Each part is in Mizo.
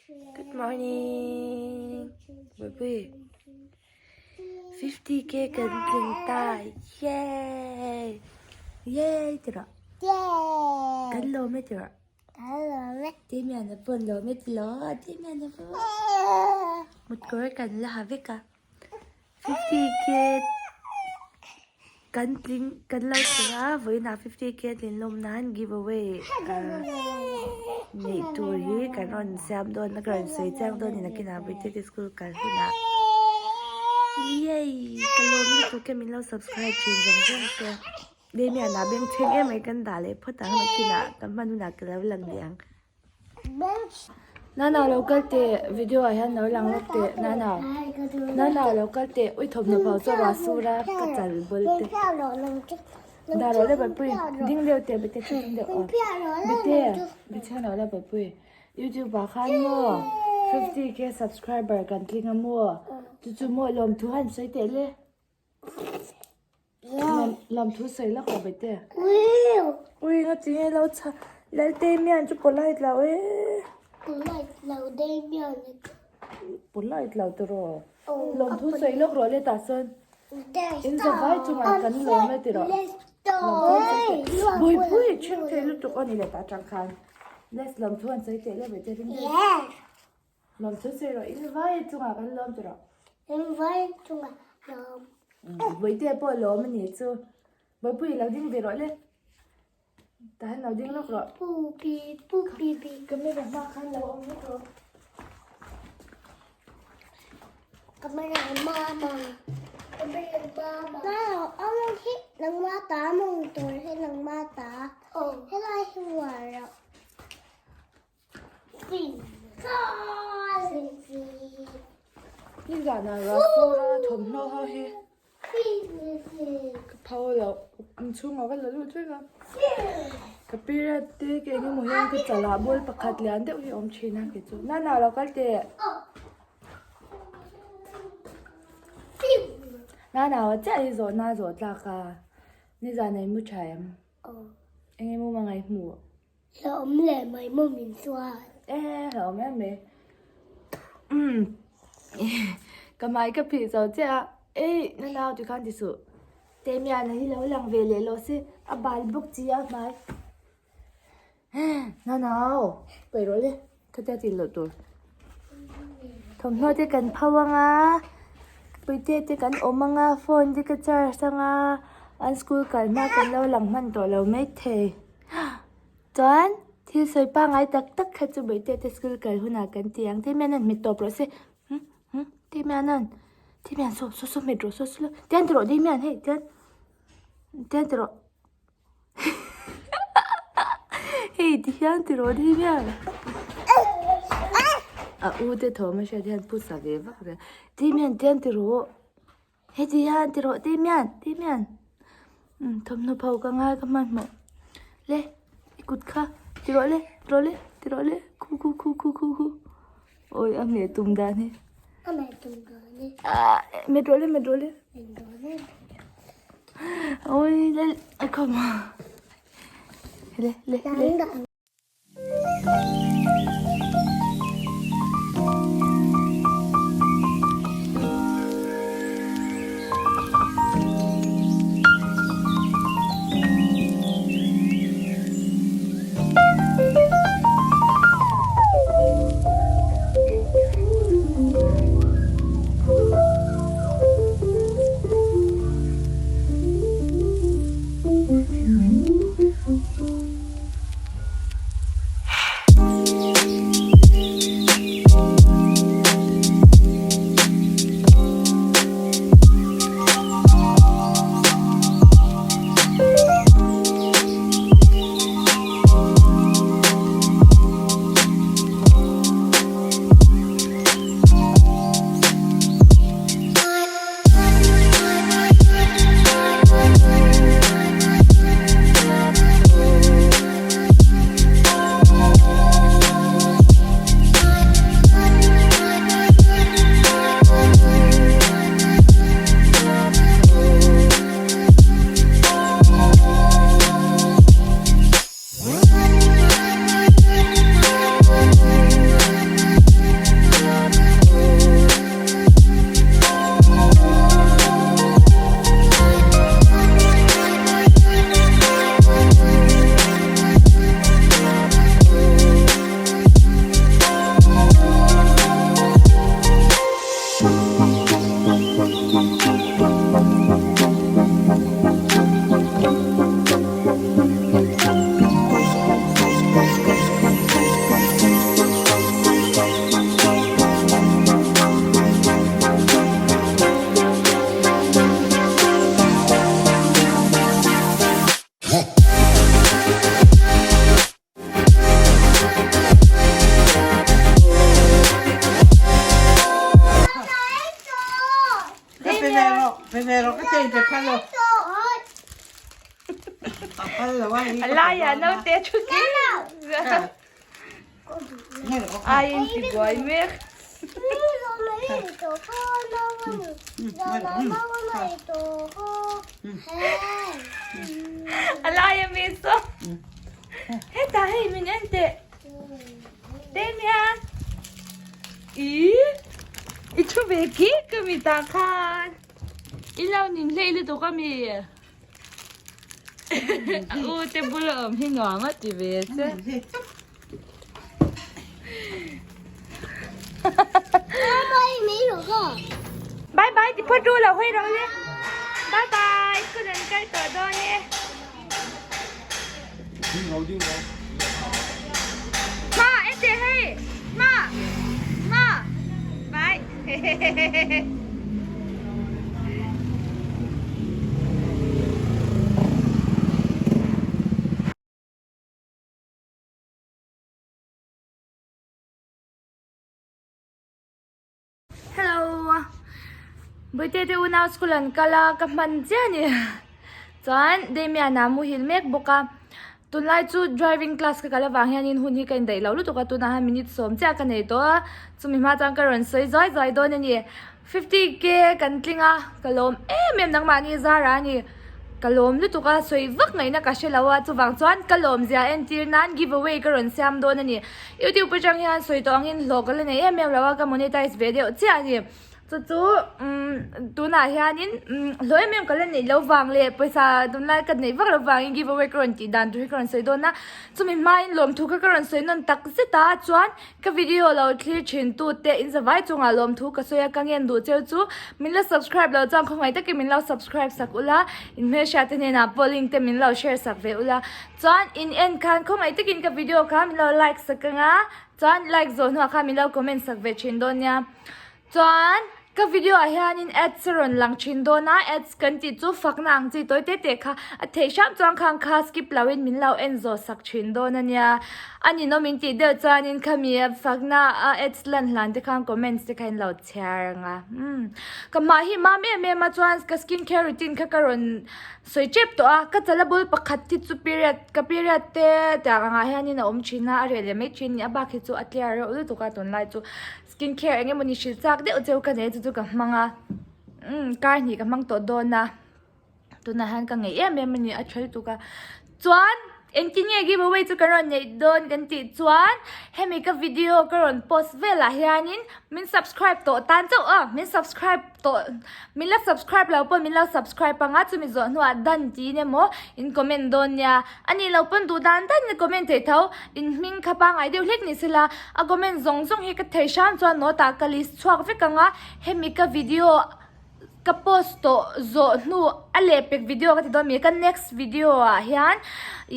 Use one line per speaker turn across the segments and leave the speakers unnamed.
Good morning Bawipuii 50k kan tling ta yay yay ti rawh kan lawm e ti rawh Damian-a pawh an lawm e ti lo Damian-a pawh mut kawr kan la ha vek a. 50k kan tling kan lo tling a vawiinah 50k tlin lawm nan give away neih tur hi kan rawn siam dawn a ka rawn sawi chiang dawn a ni nakinah British school kal hunah yay ka lawm lutuk e min lo subscribe thin zawng zawng te Damian ah bengchheng em mai kan dah leh phawt ang nakinah ka hman hunah ka lo lang leh ang. Nana lo kal teh video ah hian lo lang lawk teh Nana Nana lo kal teh ui thawmhnaw phau chu a ruah sur a ka chal bawlh te dah rawh le Bawihpui ding deuh teh bete chu ding deuh aw bete bete lo la Bawihpui youtube ah khan maw 50k subscriber kan tling a maw chu chu maw lawmthu han sawi teh le. Lam thu sawi lak lo bete. Ui nga chi nge lo chha lal Damian chu polite lo e.
Polite lo Damian.
Polite lo tiraw. Lam thu sawi lak rawh le tah chuan. In zavai chungah kan lawm e tiraw. Buipui chhing thei lutuk a ni le tah tang khan. Les lam thu an sawi teh le bete ring deuh. Lawm chu sawi rawh, in vai chungah kan lawm ti rawh.
In vai chungah lawm.
Bawihte pawh lawm a ni chu. Bawihpui lo ding ve rawh le. Tah hian lo ding lawk rawh.
Pu pi pu pi pi.
Camera hma khan lo awm lawk rawh.
Camera mama. Camera mama. Nau ang hi nangma ta mong tur hi nangma ta. Helai hi uar rawh.
Nizanah ruah sur a thawmhnaw ho hi ka pho loh inchhungah ka la lut vek a ka period te ka eng emaw hian ka chalah ball pakhat lian deuh hi a awm thin a kei chu nana lo kal teh nana aw chiah hi zawhna a zawh tlak a nizan ah i mu tha em eng emaw hmangaih hmuh.
Hlauhawm leh mai maw min chuan.
E hlauhawm em mai. Umm ka hmai ka phih zo chiah a ei na nau ti khan ti suh. Temiana hi lo lang ve leh lawh se a bal bawk chi a hmai. Na nau paih rawh le khatia tih loh tur. Thawmhnaw te kan pho anga puite te kan awm anga phone te ka charge anga an school kal hma kan lo lang hman tawh lo maithei. Chuan thil sawi pangngai tak tak kha chu Bawihte te school kal hunah kan ti ang Timian an hmet tawp rawh se huh huh Timian an Timian saw saw saw hmet rawh saw saw tian ti rawh Damian hei tian tian ti rawh hei ti hian ti rawh Damian a u te thawm a hriat hian phusa ve vak zel Damian tian ti rawh. Heti hian ti rawh Damian Damian umm thawmhnaw pho ka ngai ka hmanhmawh le i kut kha ti rawh le ti rawh le ti rawh le khu khu khu khu khu khu awi a hmeh tum dan hi
a hmeh tum dan hi
ah met rawh le met rawh le awi le a khawm le le le.
Pe ve rawh ka chei pe phal lo. A phal lo a hi.
A laiah naute thu ki. Ai in ti buai mek. A laia mi saw. Hetah hei min en teh. Damian. Ih. I thu ve ki ka mi tah khan. I lo ning hlei lutuk a mi. A u te bula awm hi nuam a ti ve che. Bye bye ti phawt ru lo hawi rawh le. Bye bye school an kal tawh dawn e. Ma ente hei ma ma bye. Hello Bawihte te unau school an kal a ka hman chiah a ni chuan Damian ah muhil mek bawk a tunlai chu driving class ka kal avang hianin hun hi ka indaih lo lutuk a tunah hian minute sawm chiah ka nei tawh a chumi hma chuan ka rawn sawi zuai zuai dawn a ni. 50k kan tling a, ka lawm em em nangmahni zara a ni. Ka lawm lutuk a, sawi vak ngaihna ka hre lo a, chuvang chuan ka lawm zia entir nan give away ka rawn siam dawn a ni. YouTube atang hian sawi tawh angin hlawh ka la nei em em lo a, ka monetize ve deuh chiah a ni. Chu chu umm tunah hianin umm hlawh em em ka la neih loh vang leh pawisa tunlai ka neih vak loh vangin give away ka rawn tih dan tur hi ka rawn sawi dawn a. Chumi hmain lawmthu kha ka rawn sawi nawn tak zet a, chuan Ka video lo thlir thin tu te in zavai chungah lawmthu ka sawi a, ka ngen duh cheu chu min la subscribe lo chuan khawngaih takin min lo subscribe sak ula, in hmelhriat te hnenah pawh link te min lo share sak ve ula, chuan in en khan khawngaih takin ka video kha min lo like sak anga chuan like zawh hnuah khan min lo comment sak ve thin dawn nia. Chuan ka video ah hianin ads a rawn lang thin dawn a, ads kan tih chu fakna ang chi tawi te te kha a theih hram chuan khang kha skip lo in min lo en zawh sak thin dawn a nia. A ninawm in tih deuh chuanin khami fakna a ads lan hlan te khan comments te kha in lo chhiar ang a. Umm ka hmah hi mam em em a chuan ka skin care routine kha ka rawn sawi tep tawh a, ka chala bul pakhat hi chu period ka period te tiang angah hianin a awm thin a, a reh leh mai thin a ni a bak hi chu a clear reuh lutuk a tunlai chu. Skin care eng emawni hrilh chak deuh cheu ka nei chu chu ka hmang a umm kar hnih ka hmang tawh dawn a tunah hian ka ngeih em em a ni a tha lutuk a chuan engtin nge give away chu ka rawn neih dawn kan tih chuan hemi ka video ka rawn post velah hianin min subscribe tawh tan chauh a min subscribe tawh min la subscribe lo pawh min lo subscribe ang a chumi zawh hnuah done tiin emaw in comment dawn nia. A nih loh pawn duh dan dan in comment theih tho, in hming kha pangngai deuh hlek ni sela, a comment zawng zawng hi ka thei hram chuan note ah ka list chhuak vek ang a, hemi ka video ka post tawh zawh hnu a lehpek video ka ti dawn mi ka next video ah hian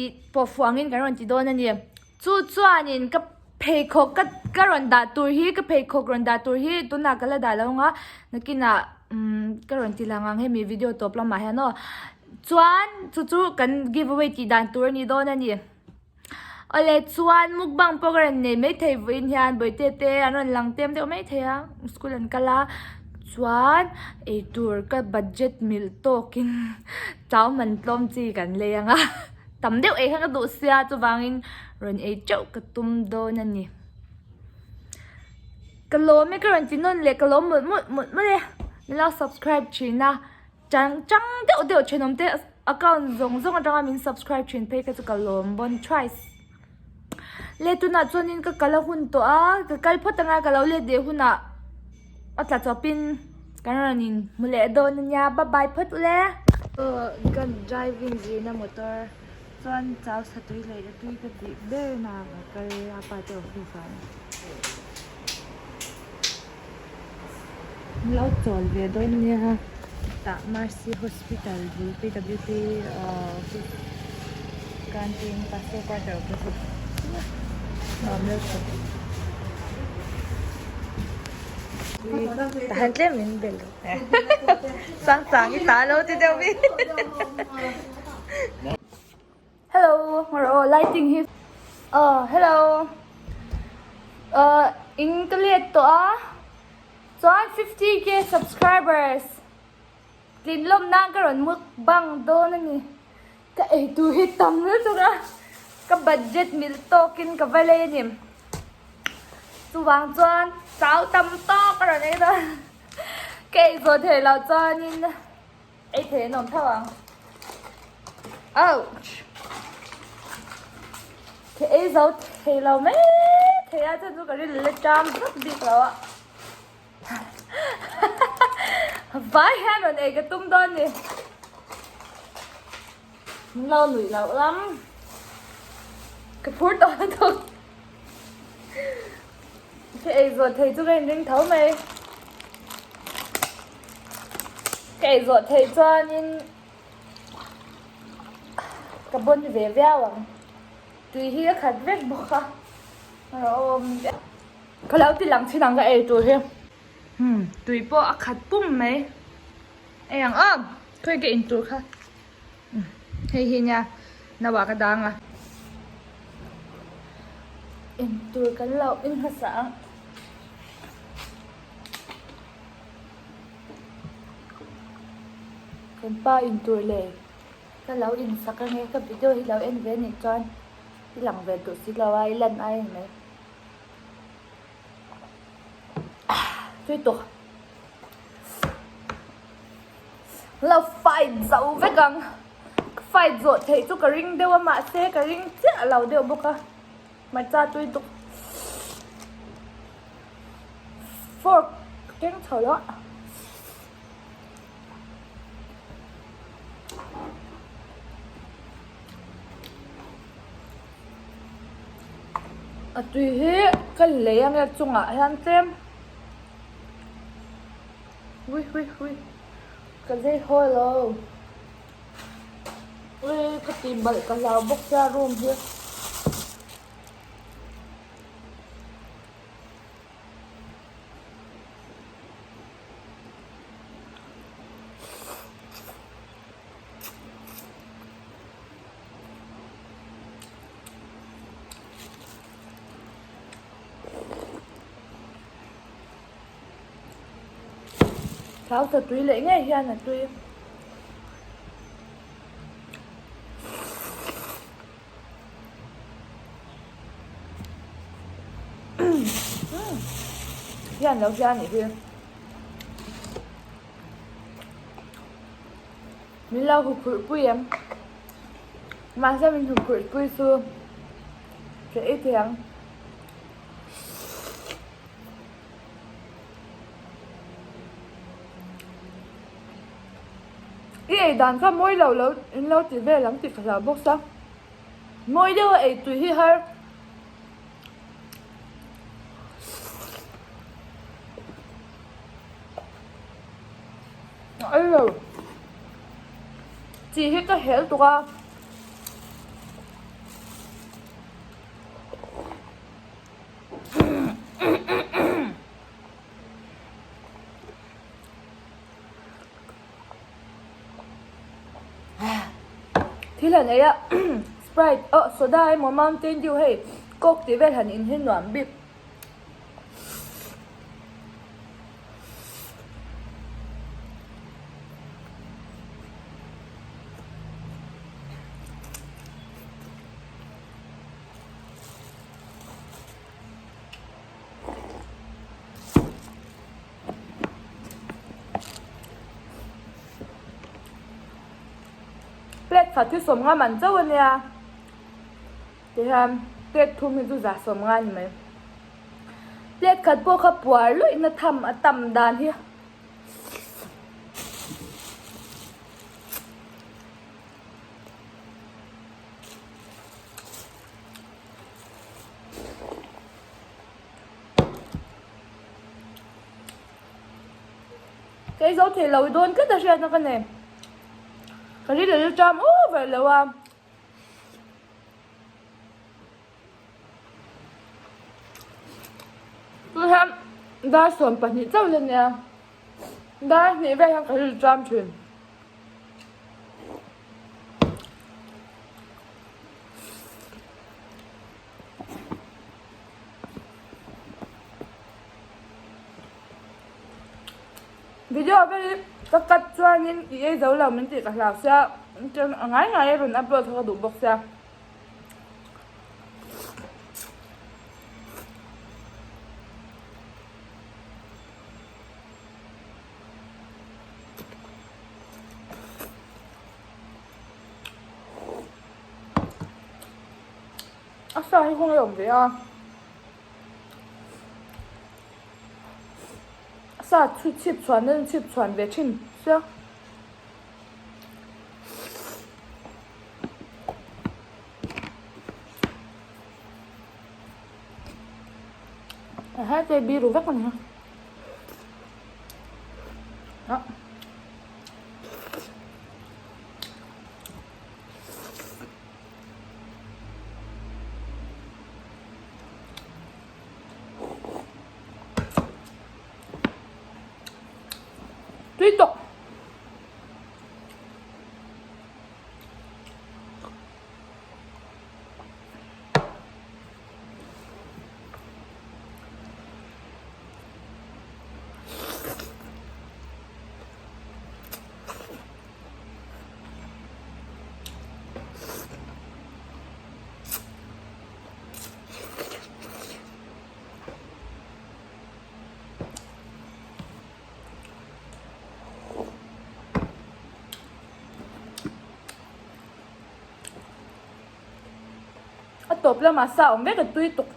ih pawhfuh angin kan rawn ti dawn a ni. Chu chuanin ka pheikhawk ka ka rawn dah tur hi ka pheikhawk rawn dah tur hi tunah ka la dah lo ang a, nakinah umm ka rawn ti lang ang hemi video tawp lamah hian aw. Chuan chu chu kan give away tih dan tur a ni dawn a ni. Awle chuan mukbang pawh ka rawn nei maithei vawiin hian bawihte te an rawn lang tlem deuh maithei a school an kal a chuan eitur ka budget milh tawkin chau man tlawm chi kan lei ang a tam deuh ei kha ka duh sia chuvangin rawn ei teuh ka tum dawn a ni. Ka lawm e ka rawn ti nawn leh ka lawm mawlh mawlh mawlh mawlh e min lo subscribe thin a. Chang chang deuh deuh thenawm te account zawng zawng atanga min subscribe thin phei kha chu ka lawm bawn thrice. Le tunah chuanin ka kal a hun tawh a, ka kal phawt anga ka lo let leh hunah a tla chawpin kan rawn in hmu leh dawn ania bye bye phawt ule. Aw ka driving zirna motor chuan chau sa tui leh ka tui ka tih ber na ka kal a pa te office ah. Lo chawl ve dawn nia tah Mercy Hospital bul P_W_P office canteen pastor quarter opposite nuam deuh tawp tah hian tlem in bel sang sang i ta lo ti deuh mi Hello aw lighting hi aw hello ah in ka let tawh a chuan 50k subscribers. Tlin lawm nan ka rawn mukbang dawn a ni. Ka eitur hi tam lutuk a, ka budget mil tawkin ka va lei a ni. Chuvang chuan chau tam tawk a rawn ei dawn. Ka ei zawh theih loh chuanin ei thei an awm tho ang. Ouch! Ka ei zo thei lo mai thei a, chuan chu ka rilru la ṭam vak bik lo a. Vai hian rawn ei ka tum dawn ni. Min lo nuih loh lam. Ka phur tawh lutuk. Ka ei zawh thei chu ka inring tho mai. Ka ei zawh theih chuanin ka bawn ve viau ang. Tui hi a khat vek bawk a. Rawh awm. Ka lo ti lang thin ang ka ei tur hi. Hmm, tui pawh a khat pum mai. Ei ang aw, khawi ka in tur kha. Hei hi nia, nauah ka dang a. In tur kan lo in hmasa ang. Kan pa in tur leh ka lo in sak ange, ka video hi lo en ve anih chuan i lang ve duh si lo a, i lan ai a ni mai. Tui tawh. Lo fight zo vek ang. Ka fight zawh theih chu ka ring deuh a mahse ka ring chiah lo deuh bawk a. Hmarcha tui tuk. Fork keng chho lo a. A tui hi ka lei ange chungah hian tlem ui ui ui ka zei haw lo ui ka ti balh ka hlau bawk sia room hi. Thau sa tui leh ngei hian a tui. Hian lo hian nih hi. Min lo huphurh pui em? Mahse min huphurh pui chu ka ei thei ang. I ei dan kha mawi lo lo in lo ti vel ang tih ka hlau bawk sa. Mawi deuh a ei tui hi har. Ai lo. Chi hi ka hel tuk a. Thil han ei a Sprite oh soda emaw Mountain Dew hei coke tih vel han in hi nuam bik. Plate khat hi 50 man chauh a nia tihian plate thum hi chu za 50 a ni mai plate khat pawh kha puar luih na tham a tam dan hi. Kei zo thei lo dawn tlat a hriatna ka nei. Ka rilru chu ṭam over lo a. Tun hian dar 12 chauh la nia. Dar hnih vel hian ka rilru ṭam ṭhin. Video vel hi.
Ka cut chuanin i ei zo lo min tih ka hlau sia, chuan a ngai ngai a rawn upload kha ka duh bawk sia. A sa hi khawnge awm ve a sa chu chhip chhuan na chhip chhuan ve thin sia. A he te biru vek a ni a. Ah. Tui tawk. A tawp lamah sa awm vek a tui tuk.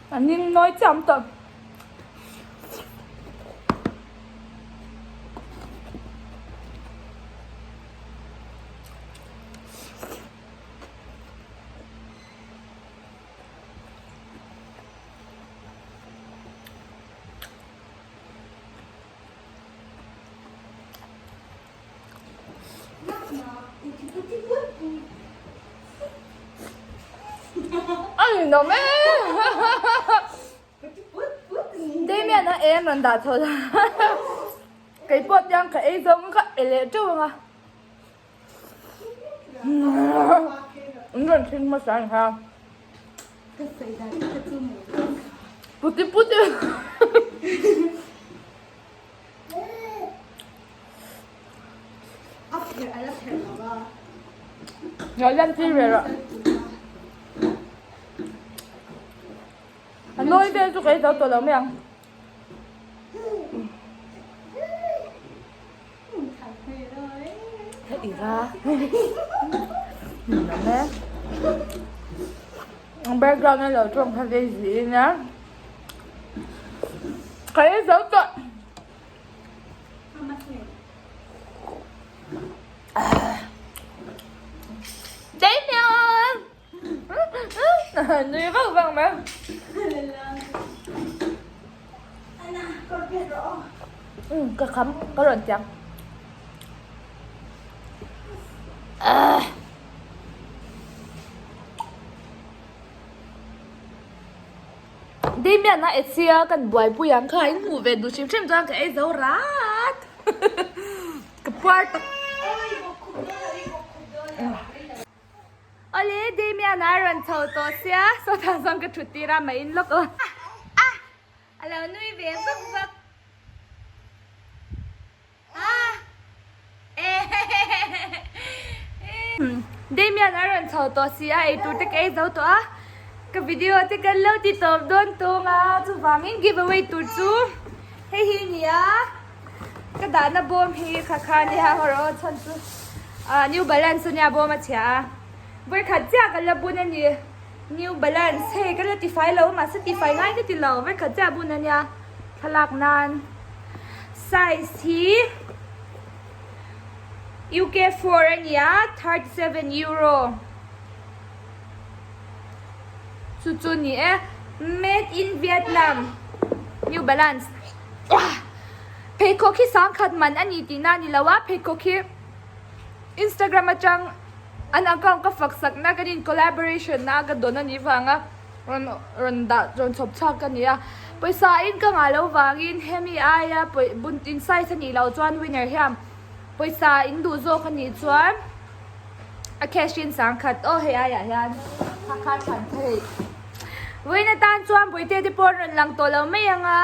A ning nawi chiam tawh. A ninawm e Damian a em rawn dah chho la keipawh tiang ka ei zawng ka e leh teuh ang a. An rawn thleng hmasa ang kha. Puti puti. Lo lan tir ve rawh. A nawi vel chu ka ei zo tawh lo mai ang. Background a lo tawng kha vei zin a ka ei zo tawh Damian nui vak vak mai ka kham ka rawn tiang Damian a etsia kan buaipui ang kha in hmuh ve duh hrim hrim chuan ka ei zo rat ka puar tak. Awle Damian a rawn chho tawh sia sawtah chuan ka thut tir a mah in lawk a a lo nui ve vak vak Damian a rawn chho tawh si a eitur te ka ei zo tawh a ka video te kan lo ti tawp dawn tung a chuvangin give away tur chu hei hi a ni a. Ka dahna bawm hi kha kha a nia haw rawh aw chhan chu ah new balance chu nia bawm a chhia a vawikhat chiah ka la bun a ni. New Balance hei ka la tifai lo mahse tifai ngai ka ti lo vekhat chiah bun ania thlalak nan size hi UK 4 ania 37 euro chu chu ni e made in Vietnam New Balance pheikhawk hi sangkhat man ani tihna a ni lo a pheikhawk hi Instagram atang An account ka fak sak na kan in collaboration na ka dawn anih vanga rawn rawn dah rawn chhawp chhuak ka ni a pawisa in ka ngah loh vangin hemi aia pawi bun in size anih loh chuan winner hian pawisa in duh zawk anih chuan a cash in sangkhat aw hei aiah hian kha kha thlan theih vawiin atan chuan bawihte te pawh an rawn lang tawh lo mai ang a.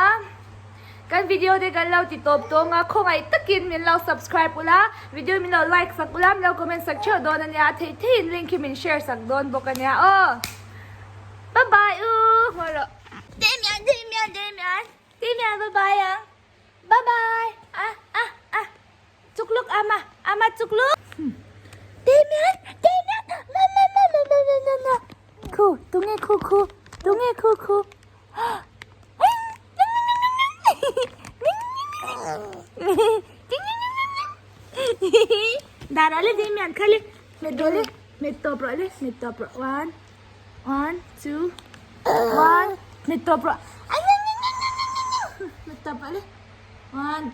Kan video te kan lo ti tawp tawng a, khawngaih takin min lo subscribe ula, video min lo like sak ula, min lo comment sak theuh dawn ania, a theih theihin link hi min share sak dawn bawk ania aw. Bye bye u, haw rawh. Damian, Damian, Damian, Damian bye bye ang, bye bye, ah ah ah, chuk luk ama, ama chuk luk. Damian, Damian, ma ma ma ma ma ma ma ma, khu, tunge khu khu, tunge khu khu. Dar ale Damian khale met rawh le met tawp rawh le met tawp rawh one one two one met tawp rawh met tawp rawh le one.